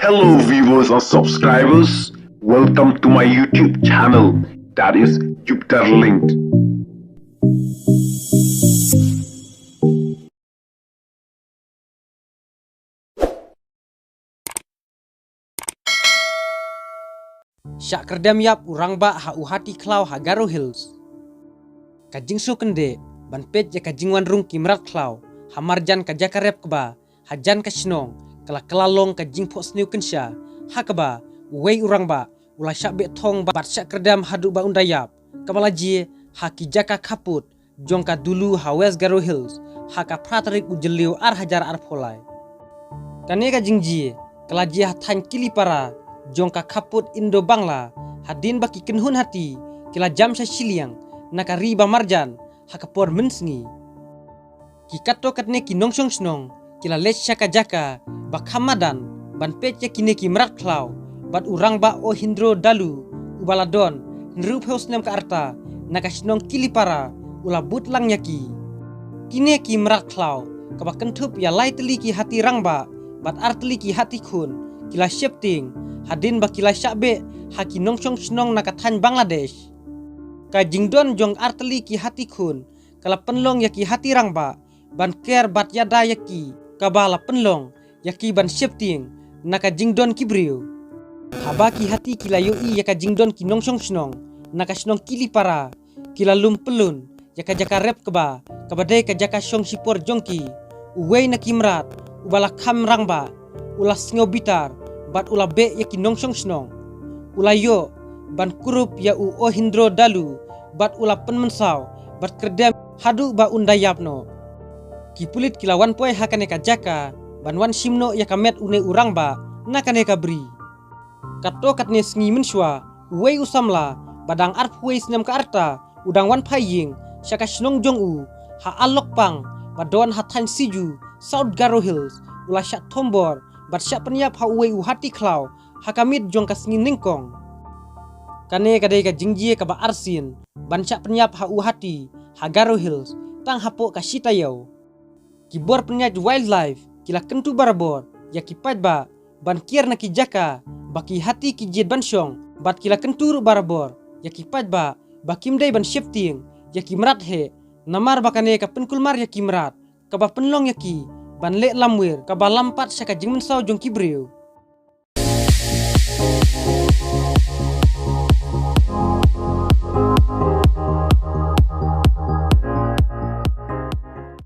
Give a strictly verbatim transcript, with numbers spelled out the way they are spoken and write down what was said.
Hello viewers and subscribers, welcome to my YouTube channel, that is Jupiter Linked. Shah kyrdem ïap u rangbah ha u hati khlaw ha Garo Hills. Ka jingsngewkhyndai ban peit ïa ka jingwan rung ki mrad khlaw ha marjan ka jaka rep kba hajan ka shnong ka la kylla long ka jingphohsniew kynsha, ha kaba uwei u rangbah u la shah beh thong bad shah kyrdem haduh ba un da ïap, kaba la jia ha ki jaka khappud jong ka Dulu ha West Garo Hills ha ka phra tarik u Jylliew ar hajar arphew lai. Kane ka jingjia ka la jia ha thaiñ Kilipara jong ka khappud Indo Bangla, hadien ba ki kynhun hati ki la jam sha shiliang na ka ri ba marjan ha ka por mynsngi. Ki katto katne ki nongshong shnong ki la leit sha ka jaka ba kham madan ban peit ïa kine ki mrad khlaw, bad u rangbah Ohindro Dalu uba la don hynriewphew snem ka rta na ka shnong Kilipara u la bud lang ïa ki. Kine ki mrad khlaw kaba kynthup ïa lai tylli ki hati rangbah bad ar tylli ki hati khun ki la sheptieng hadien ba ki la shah beh ha ki nongshong shnong na ka thaiñ Bangladesh. Ka jingdon jong ar tylli ki hati khun ka la pynlong ïa ki hati rangbah ban ker bad ïada ïa ki, kaba la pynlong ïa ki ban sheptieng na ka jingdon ki briew. Haba ki hati ki la ïohi ïa ka jingdon ki nongshong shnong na ka shnong Kilipara, ki la lum pyllun ïa ka jaka rep kba kaba dei ka jaka shong shipor jong ki. Uwei na ki mrad uba la kham rangbah u la sngew bitar bad u la beh ïa ki nongshong shnong. U la ïoh ban kurup ïa u Ohindro Dalu bad u la pynmynsaw bad kyrdem haduh ba un da ïap noh. Ki pulit ki la wan poi ha kane ka jaka ban wan shim noh ïa ka met une u rangbah na kane ka bri. Katto katne sngi mynshuwa, uwei u samla ba dang arphew wei snem ka rta u dang wan phai ïing sha ka shnong jong u ha Alokpang ba don ha thaiñ Siju, South Garo Hills, u la shah thombor bad shah pynïap ha uwei u hati khlaw ha ka miet jong ka sngi nyngkong. Kane ka dei ka jingjia kaba arsien ban shah pynïap ha u hati ha Garo Hills tang hapoh ka shi taïew. Ki bor pynïaid wildlife ki la kyntu barabor ïa ki paidbah ban kiar na ki jaka ba ki hati ki jied ban shong, bad ki la kyntu ruh barabor ïa ki paidbah ba kim dei ban sheptieng ïa ki mrad heh, namar ba kane ka pynkulmar ïa ki mrad, kaba pynlong ïa ki ban leh lamwir kaba lam pat sha ka jingmynsaw jong ki briew.